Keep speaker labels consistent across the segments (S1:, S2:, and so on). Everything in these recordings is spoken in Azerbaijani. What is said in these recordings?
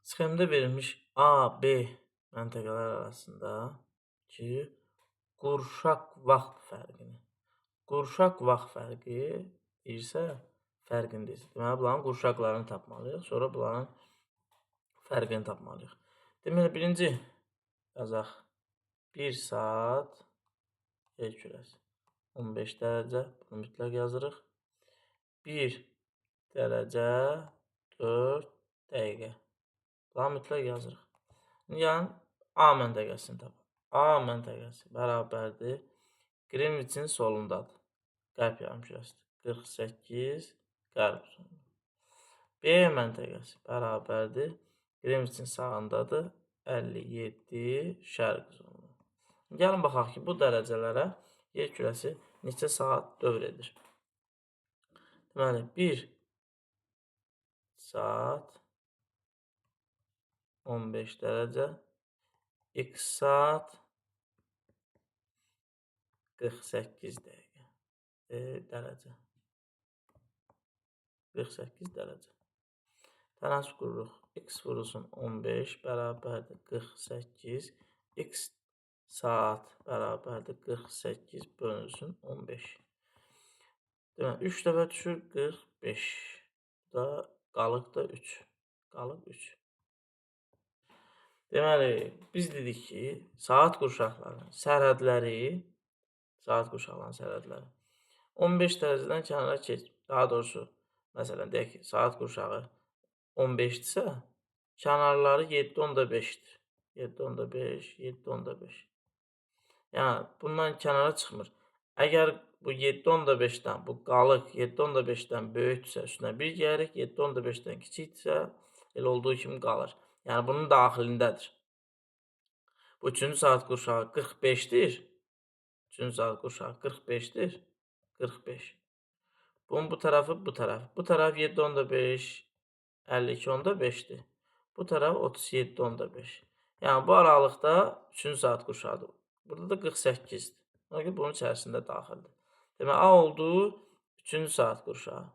S1: Sxemdə verilmiş A, B məntəqələr arasında ki, qurşaq vaxt fərqini. Qurşaq vaxt fərqi deyirsə, fərqini deyirsə. Deməli, bunların qurşaqlarını tapmalıyıq. Sonra bunların fərqini tapmalıyıq. Deməli, birinci yazaq. 1 saat yer kürəsi 15 dərəcə. Bunu mütləq yazırıq. 1 dərəcə 4 dəqiqə. Bunları mütləq yazırıq. Yəni, A məntəqəsini tapaq. A məntəqəsi bərabərdir. Greenwich-in solundadır. Qərb yarımkürəsidir. 48 qərb uzunluğu. B məntəqəsi bərabərdir. Greenwich-in sağındadır. 57 şərq uzunluğu. Gəlin baxaq ki, bu dərəcələrə yer kürəsi neçə saat dövr edir. Deməli, 1 saat 15 dərəcə, x saat 48 dəqiqə, dərəcə. 48 dərəcə. Tənasüb qururuq. X vurulsun 15 bərabərdir 48. X saat bərabərdir 48 bölünsün 15. Deməli, 3 dəfə düşür 45. Bu da qalıq da 3. Qalıq 3. Deməli, biz dedik ki, saat qurşaqlarının sərhədləri, saat qurşaqlarının sərhədləri 15 dərəcədən kənara keç. Daha doğrusu, məsələn, deyək ki, saat qurşağı 15-dirsə, kənarları 7,5-dir. 7,5, 7,5. Yəni, bundan kənara çıxmır. Əgər bu 7,5-dən, bu qalıq 7,5-dən böyükdürsə, üstünə 1 gəlirik, 7,5-dən kiçikdirsə, elə olduğu kimi qalır. Yəni, bunun daxilindədir. Bu 3-cü saat qurşağı 45-dir. 3-cü saat qurşağı 45-dir. 45. Bunun bu tərəfi, bu tərəf. Bu tərəf 7,5, 52,5-dir. Bu tərəf 37,5. Yəni, bu aralıqda 3-cü saat qurşağıdır. Burada da 48-dir. Ona görə bunun içərisində daxildir. Demək, A oldu 3-cü saat qurşağı.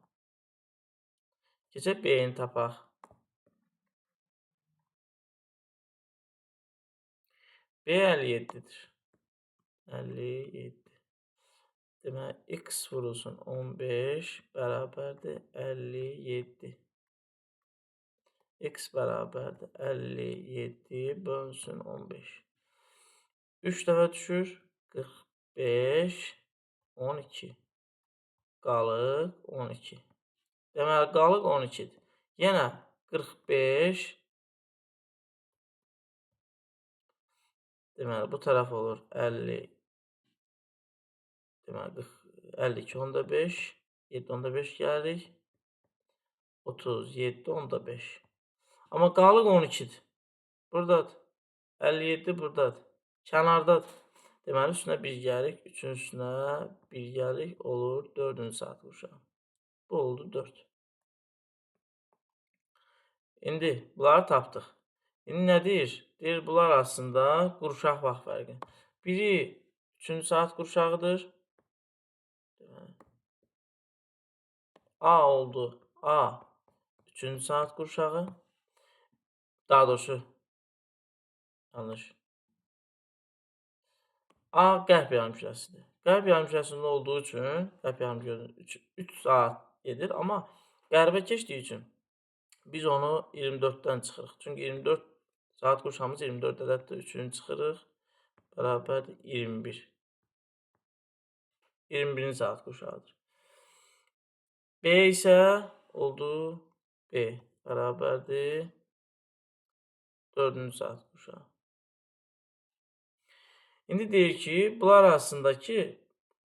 S1: Keçək B-ni tapaq. B 57-dir. 57. Demək, X vurulsun 15 bərabərdir 57. X bərabərdir 57 bölünsün 15. 3 dəfə düşür 45, 12. Qalıq 12. Deməli, qalıq 12-dir. Yenə 45. Deməli, bu tərəf olur 50. Deməli, 52,5. 7,5 gəlirik. 37,5. Amma qalıq 12-dir. Buradadır. 57 buradadır. Kənardadır. Deməli, üstünə 1 gəlirik. Üçüncüsünə 1 gəlirik. Olur 4-cü saat qurşağı. Bu oldu 4. İndi bunları tapdıq. İndi nə deyir? Deyir, bunlar arasında qurşaq vaxt fərqi. Biri 3-cü saat qurşağıdır. Deməli, A oldu. A 3-cü saat qurşağı. Daha doğrusu, yanlış. A qərb yarımkürəsidir. Qərb yarımkürəsində olduğu üçün, qərb yarımkürəsində 3 saat gedir, amma qərbə keçdiyi üçün biz onu 24-dən çıxırıq. Çünki 24 saat qurşağımız 24 ədəddir. 3-ünü çıxırıq. Bərabərdir 21. 21-ci saat qurşağıdır. B isə oldu B bərabərdir 4-cü saat qurşağı. İndi deyir ki, bunlar arasındakı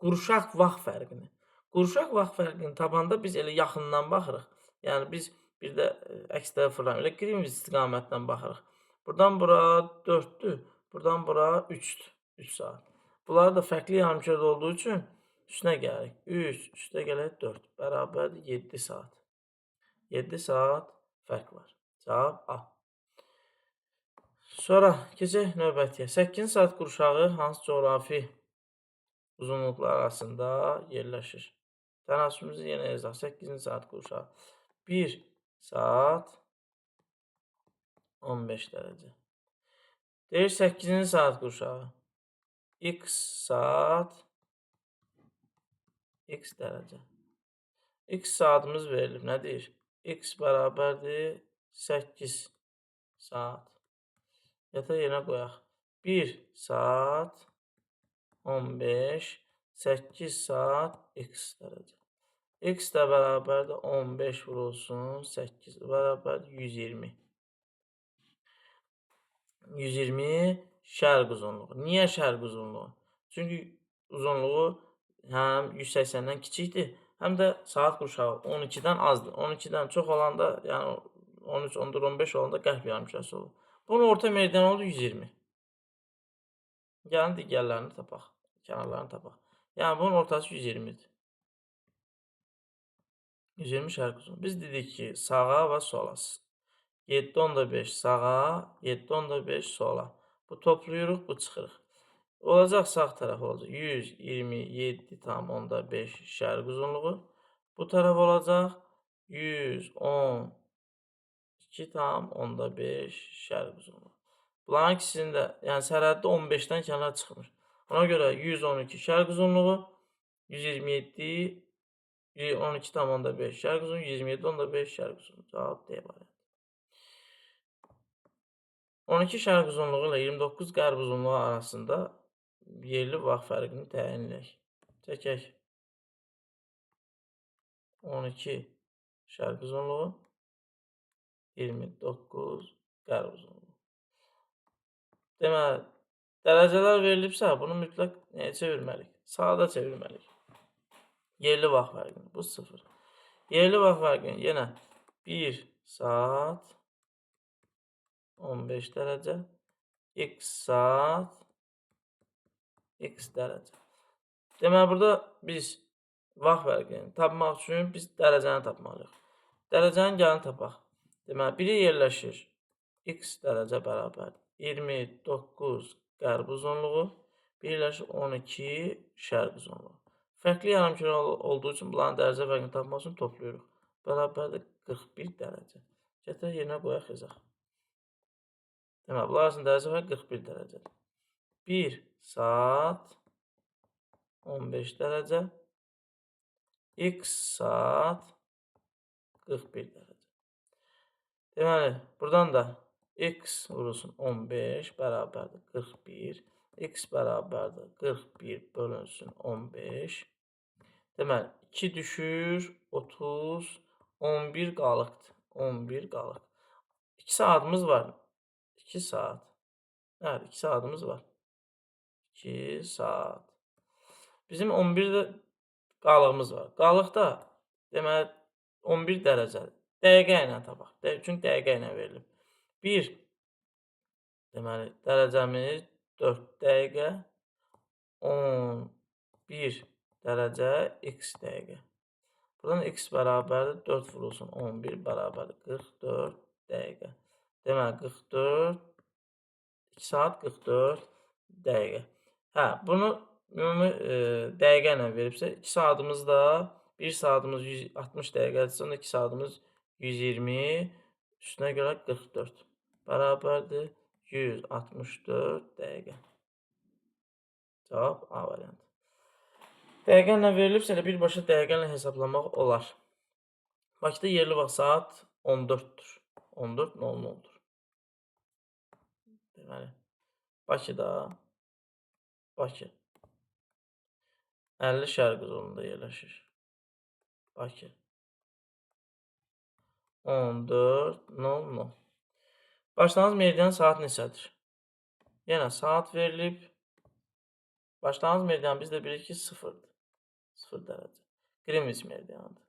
S1: qurşaq vaxt fərqini. Qurşaq vaxt fərqini tapanda biz elə yaxından baxırıq. Yəni, biz bir də əks tərəf fırlanır. Elə Greenwich istiqamətindən baxırıq. Buradan bura 4-dür, buradan bura 3-dür. 3 saat. Bunlar da fərqli yarımkürədə olduğu üçün üstünə gəlirik. 3, üstə gələk 4. Bərabərdir 7 saat. 7 saat fərq var. Cavab A. Sonra keçək növbətiyə. 8-ci saat qurşağı hansı coğrafi uzunluqlar arasında yerləşir? Tənasübümüzü yenə yazaq. 8-ci saat qurşağı. 1 saat 15 dərəcə. Deyir 8-ci saat qurşağı. X saat X dərəcə. X saatımız verilib. Nə deyir? X bərabərdir 8 saat. Yata yerinə qoyaq. 1 saat 15, 8 saat X dərəcə. X də bərabərdir 15 vurulsun 8 bərabərdir 120. 120 şərq uzunluğu. Niyə şərq uzunluğu? Çünki uzunluğu həm 180-dən kiçikdir, həm də saat qurşağı 12-dən azdır. 12-dən çox olanda, yəni 13, 14, 15 olanda qərb yarımkürəsi olur. Bunun orta meridianı oldu 120. Gəlin digərlərini tapaq, kənarlarını tapaq. Yəni bunun ortası 120-dir. 120 şərq uzunluğu. Biz dedik ki, sağa və sola. 7,5 sağa, 7,5 sola. Bu toplayırıq, bu çıxırıq. Olacaq sağ tərəf olacaq 127,5 şərq uzunluğu. Bu tərəf olacaq 112,5 şərq uzunluğu. Bunların ikisində, yəni sərhəddə 15-dən kənara çıxmır. Ona görə 112 şərq uzunluğu, 127, 12,5 şərq uzunluğu, 127,5 şərq uzunluğu. Cavab D variantı. 12 şərq uzunluğu ilə 29 qərb uzunluğu arasında yerli vaxt fərqini təyin edək. Çəkək. 12 şərq uzunluğu, 29 qərb uzunluğu. Deməli, dərəcələr verilibsə, bunu mütləq nəyə çevirməliyik? Saata çevirməliyik. Yerli vaxt fərqini. Bu 0. Yerli vaxt fərqini yenə 1 saat 15 dərəcə, x saat x dərəcə. Deməli, burada biz vaxt fərqini tapmaq üçün biz dərəcəni tapmalıyıq. Dərəcəni gəlin tapaq. Deməli, biri yerləşir x dərəcə bərabərdir 29 qərb uzunluğu, biri yerləşir 12 şərq uzunluğu. Fərqli yarımkürə olduğu üçün bunların dərəcə fərqini tapmaq üçün toplayırıq. Bərabərdir 41 dərəcə. Gətirək yerinə qoyaq yazaq. Deməli, bunlar arasında dərəcə fərqi 41 dərəcədir. 1 saat 15 dərəcə, x saat 41 dərəcə. Deməli, buradan da x vurulsun 15 bərabərdir 41, x bərabərdir 41 bölünsün 15. Deməli, 2 düşür, 30, 11 qalıqdır. 11 qalıq. 2 saatımız var. 2 saat. Evet, 2 saatımız var. 2 saat. Bizim 11-də qalığımız var. Qalıq da deməli 11 dərəcə. Dəqiqə ilə tapaq. Çünki dəqiqə ilə verilib. 1 deməli dərəcəmiz 4 dəqiqə, 11 dərəcə x dəqiqə. Buradan x bərabərdir 4 vurulsun 11 bərabərdir 44 dəqiqə. Deməli 44 2 saat 44 dəqiqə. Hə, bunu ümumi dəqiqə ilə veribsə 2 saatımız da 1 saatımız 160 dəqiqədirsə, onda 2 saatımız 120 üstünə görə 44 bərabərdir 164 dəqiqə. Cavab A variantı. Dəqiqə ilə verilibsə elə birbaşa dəqiqə ilə hesablamaq olar. Bakıda yerli vaxt saat 14-dür. 14:00-dur. Deməli, Bakıda Bakı 50 şərq uzunluğunda yerləşir. Bakı 14:00. Başlanğıc meridian saat neçədir? Yenə saat verilib. Başlanğıc meridian biz də bilirik ki 0-dır. 0 dərəcə. Greenwich meridianıdır.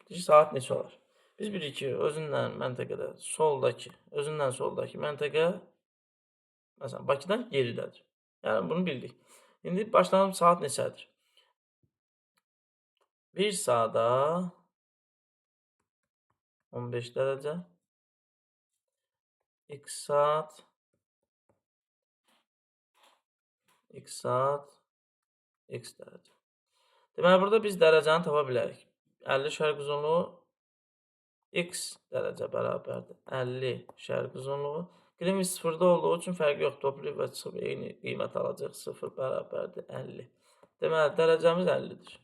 S1: Deyir, saat neçə olar? Biz bilirik ki, özündən məntəqədə soldakı, özündən soldakı məntəqə məsələn Bakıdan geridədir. Yəni bunu bildik. İndi başlanğıc saat neçədir? 1 saata 15 dərəcə, x saat, x saat, x dərəcə. Deməli, burada biz dərəcəni tapa bilərik. 50 şərq uzunluğu X dərəcə bərabərdir 50 şərq uzunluğu. Qrinviç sıfırda olduğu üçün fərqi yoxdur. Toplayıb və çıxıb eyni qiymət alacaq. 0 bərabərdir 50. Deməli, dərəcəmiz 50-dir.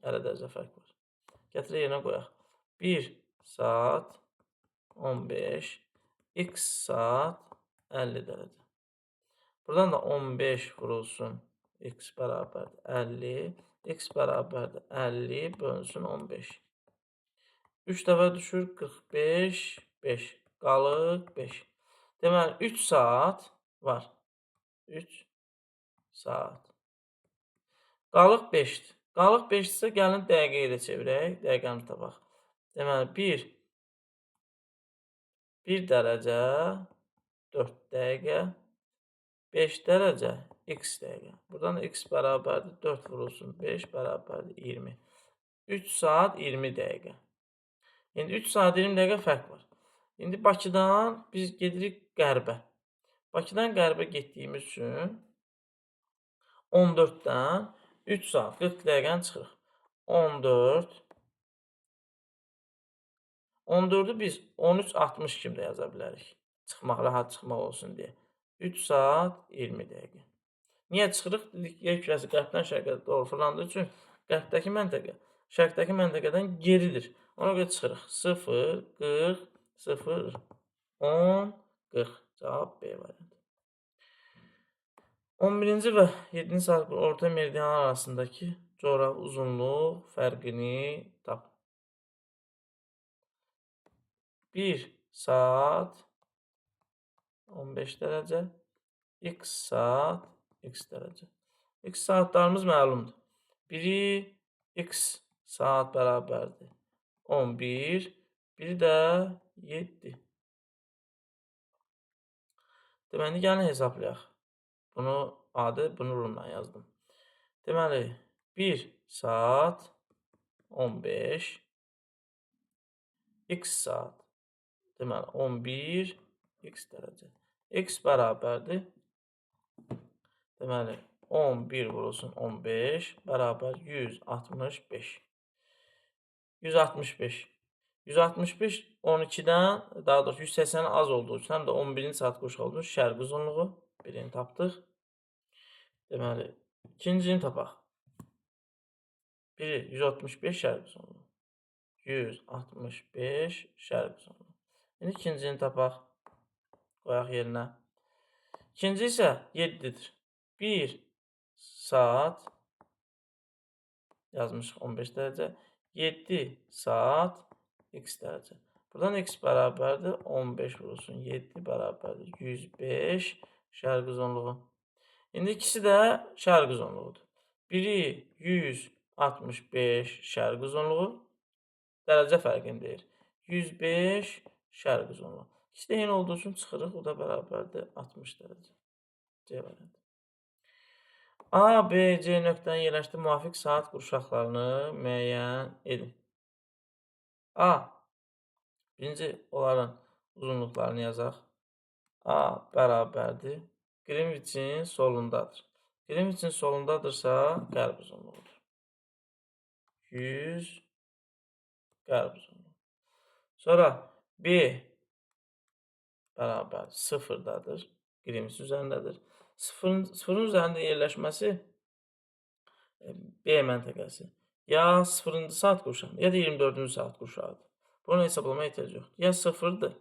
S1: 50 dərəcə fərq var. Gətirək yerinə qoyaq. 1 saat 15, x saat 50 dərəcə. Buradan da 15 vurulsun x bərabərdir 50, x bərabərdir 50 bölünsün 15. 3 dəfə düşür 45, 5. Qalır 5. Deməli, 3 saat var. 3 saat. Qalıq 5-dir. Qalıq 5-dirsə, gəlin dəqiqəyə də çevirək. Dəqiqəmizi tapaq. Deməli, 1 dərəcə 4 dəqiqə, 5 dərəcə x dəqiqə. Buradan da x bərabərdir 4 vurulsun 5 bərabərdir 20. 3 saat 20 dəqiqə. İndi 3 saat 20 dəqiqə fərq var. İndi Bakıdan biz gedirik qərbə. Bakıdan qərbə getdiyimiz üçün 14-dən 3 saat 40 dəqiqəni çıxırıq. 14. 14-ü biz 13.60 kimi də yaza bilərik. Çıxmaq, rahat çıxmaq olsun deyə. 3 saat 20 dəqiqə. Niyə çıxırıq? Dedik, yer kürəsi qərbdən şərqə doğru fırlandığı üçün qərbdəki məntəqə şərqdəki məntəqədən geridir. Ona görə çıxırıq. 0, 40, 0, 10, 40. Cavab B variantı. 11-ci və 7-ci saat orta meridianlar arasındakı coğrafi uzunluq fərqini tap. 1 saat 15 dərəcə, x saat x dərəcə. X saatlarımız məlumdur. Biri x saat bərabərdir 11, biri də 7. Deməli, gəlin hesablayaq. Bunu adi, bunu runla yazdım. Deməli, 1 saat 15, x saat. Deməli, 11 x dərəcə. X bərabərdir. Deməli, 11 vurulsun 15 bərabər 165. 165. 165 12-dən, daha doğrusu 180-dən az olduğu üçün, həm də 11-ci saat qurşağı olduğu üçün şərq uzunluğu birini tapdıq. Deməli, ikincini tapaq. Biri 165 şərq uzunluğu. 165 şərq uzunluğu. İndi ikincini tapaq. Qoyaq yerinə. İkinci isə 7-dir. 1 saat yazmışıq 15 dərəcə. 7 saat x dərəcə. Buradan x bərabərdir 15 vurulsun 7 bərabərdir 105 şərq uzunluğu. İndi ikisi də şərq uzunluğudur. Biri 165 şərq uzunluğu, dərəcə fərqini deyir. 105 şərq uzunluğu. İkisi də eyni olduğu üçün çıxırıq, o da bərabərdir 60 dərəcə. C variantı. A, B, C nöqtənin yerləşdiyi müvafiq saat qurşaqlarını müəyyən edin. A, birinci onların uzunluqlarını yazaq. A bərabərdir Qrinviçin solundadır. Qrinviçin solundadırsa qərb uzunluğudur. 100 qərb uzunluğu. Sonra B bərabər 0-dadır. Qrinviç üzərindədir. Sıfırın üzərində yerləşməsi B məntəqəsi ya 0-cı saat qurşağı, ya da 24-cü saat qurşağıdır. Bunu hesablamaya ehtiyac yoxdur. Ya 0-dır,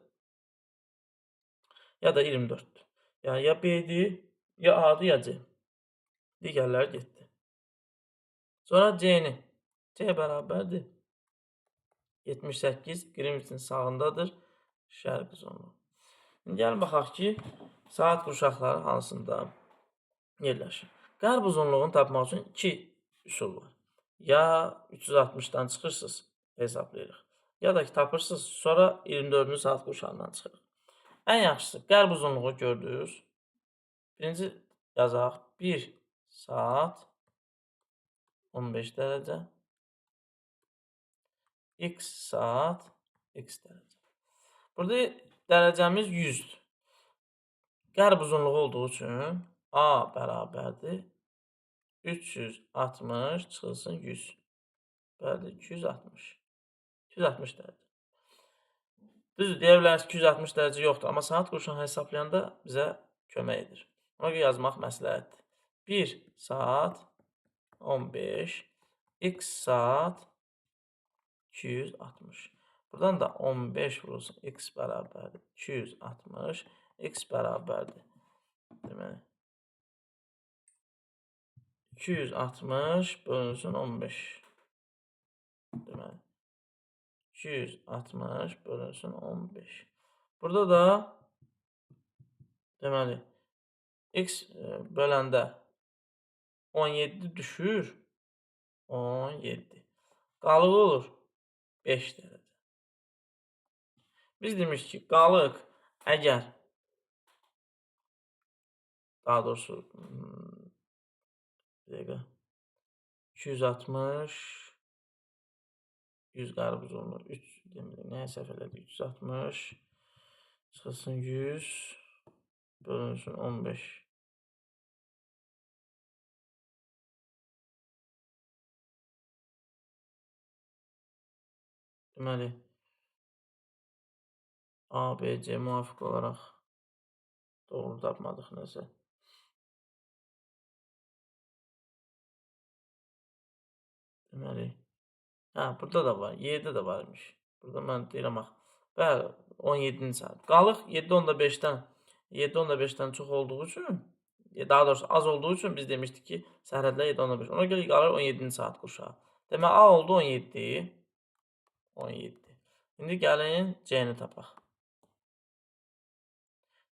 S1: ya da 24-dür. Yəni ya B-dir, ya A-dır, ya C. Digərləri getdi. Sonra C-ni. C bərabərdir 78 Qrinviçin sağındadır. Şərq uzunluğu. İndi gəlin baxaq ki, saat qurşaqları hansında yerləşir. Qərb uzunluğunu tapmaq üçün iki üsul var. Ya 360-dan çıxırsınız, hesablayırıq. Ya da ki, tapırsınız, sonra 24-cü saat qurşağından çıxırıq. Ən yaxşısı, qərb uzunluğu gördünüz. Birinci yazaq. 1 saat 15 dərəcə. X saat x dərəcə. Burada dərəcəmiz 100-dür. Qərb uzunluğu olduğu üçün A bərabərdir 360 çıxılsın 100. Bəli, 260. 260 dərəcə. Düzdür, deyə bilərsiniz 260 dərəcə yoxdur, amma saat qurşağı hesablayanda bizə kömək edir. Ona görə yazmaq məsləhətdir. 1 saat 15, x saat 260. Buradan da 15 vurulsun x bərabərdir 260, x bərabərdir. Deməli, 260 bölünsün 15. Deməli, 260 bölünsün 15. Burada da deməli, x böləndə 17 düşür. 17. Qalıq olur 5 dərəcə. Biz demişik ki, qalıq əgər daha doğrusu bir dəqiqə 260 100 qərb uzunluğu 3 deməli, nəyə səhv elədik? 360 çıxılsın 100 bölünsün 15. Deməli, A, B, C müvafiq olaraq doğru tapmadıq nəsə. Deməli, hə, burada da var, Y-də də var imiş. Burada mən deyirəm axı. Bəli, 17-ci saat. Qalıq 7.5-dən çox olduğu üçün, daha doğrusu az olduğu üçün biz demişdik ki, sərhədlər 7.5. Ona görə qalır 17-ci saat qurşağı. Deməli, A oldu 17. 17. İndi gəlin C-ni tapaq.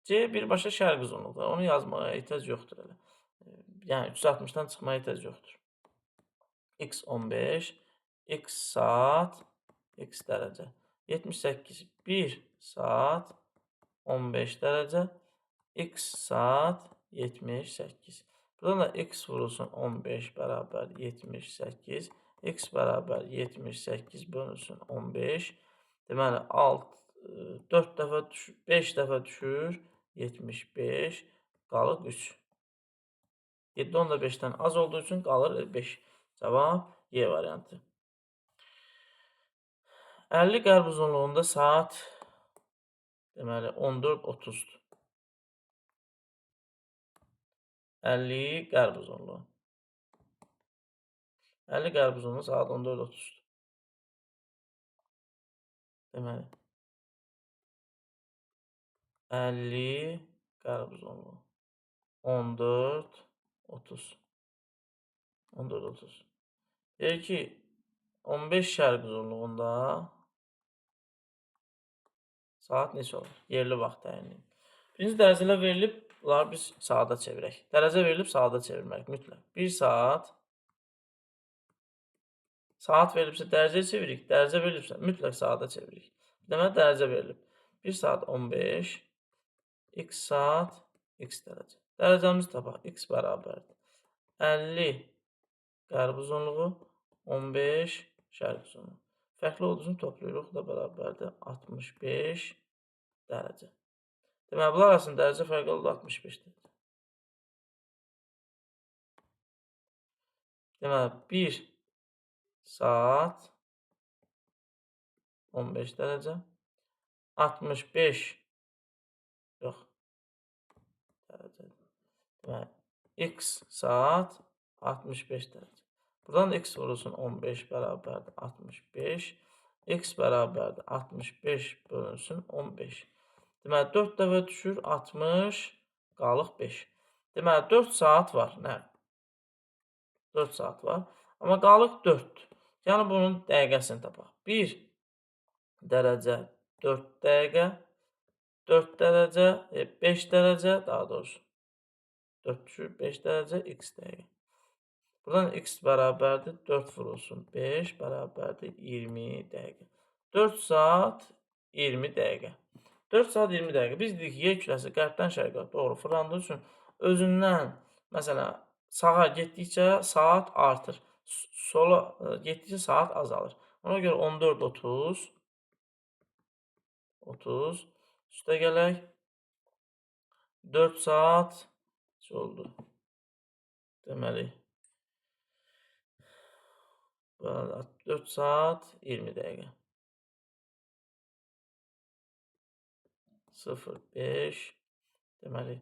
S1: C birbaşa şərq uzunluğudur. Onu yazmağa ehtiyac yoxdur elə. Yəni 360-dan çıxmaya ehtiyac yoxdur. X 15, X saat, X dərəcə. 78, 1 saat, 15 dərəcə, X saat, 78. Buradan da X vurulsun 15 bərabər 78, X bərabər 78 bölünsün 15. Deməli, 4 dəfə düşür, 5 dəfə düşür, 75, qalır 3. 7.5-dən az olduğu üçün qalır 5. Cavab Y variantı. 50 qərb uzunluğunda saat deməli 14.30-dur. 50 qərb uzunluğu. 50 qərb uzunluğu saat 14.30-dur. Deməli 50 qərb uzunluğu 14.30. 14.30. Deyir ki 15 şərq uzunluğunda saat neçə olur? Yerli vaxt təyinləyir. Birinci dərəcələr verilib, bunları biz saata çevirək. Dərəcə verilib, saata çevirməliyik mütləq. 1 saat, saat verilibsə dərəcəyə çeviririk, dərəcə verilibsə mütləq saata çeviririk. Deməli, dərəcə verilib. 1 saat 15, x saat, x dərəcə. Dərəcəmizi tapaq, x bərabərdir. 50 qərb uzunluğu, 15 şərq uzunluğu. Fərqli olduğu üçün toplayırıq da bərabərdir 65 dərəcə. Deməli, bunlar arasında dərəcə fərqi oldu 65 dərəcə. Deməli, 1 saat 15 dərəcə, 65 yox, dərəcə. Deməli, x saat 65 dərəcə. Buradan x vurulsun 15 bərabərdir 65. X bərabərdir 65 bölünsün 15. Deməli, 4 dəfə düşür 60, qalıq 5. Deməli, 4 saat var. Nə? 4 saat var. Amma qalıq 4-dür. Yəni, bunun dəqiqəsini tapaq. 1 dərəcə 4 dəqiqə, 4 dərəcə, 5 dərəcə, daha doğrusu 4 düşür, 5 dərəcə, x dəqiqə. Buradan x bərabərdir 4 vurulsun 5 bərabərdir 20 dəqiqə. 4 saat 20 dəqiqə. 4 saat 20 dəqiqə. Biz dedik ki, yer kürəsi qərbdən şərqə doğru fırlandığı üçün özündən, məsələn, sağa getdikcə saat artır. Sola getdikcə saat azalır. Ona görə 14.30 30 üstə gələk. 4 saat oldu. Deməli, 4 saat 20 dəqiqə. 0,5 deməli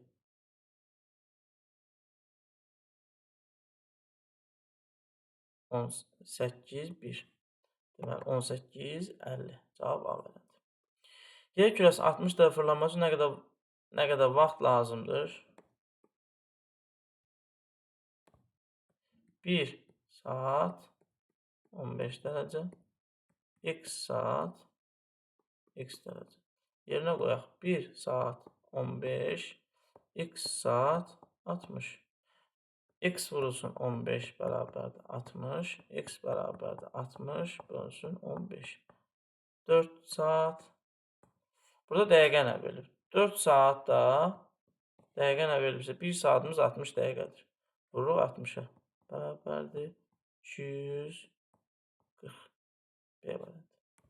S1: 18, 1. Deməli 18, 50. Cavab A variantı. Yer kürəsi 60 dəfə fırlanması üçün nə qədər vaxt lazımdır? 1 saat 15 dərəcə, x saat x dərəcə. Yerinə qoyaq 1 saat 15, x saat 60. X vurulsun 15 bərabərdir 60, x bərabərdir 60 bölünsün 15. 4 saat. Burada dəqiqə nə verilib? 4 saat da dəqiqə nə verilibsə 1 saatımız 60 dəqiqədir. Vururuq 60-a. Bərabərdir 240. B variantı.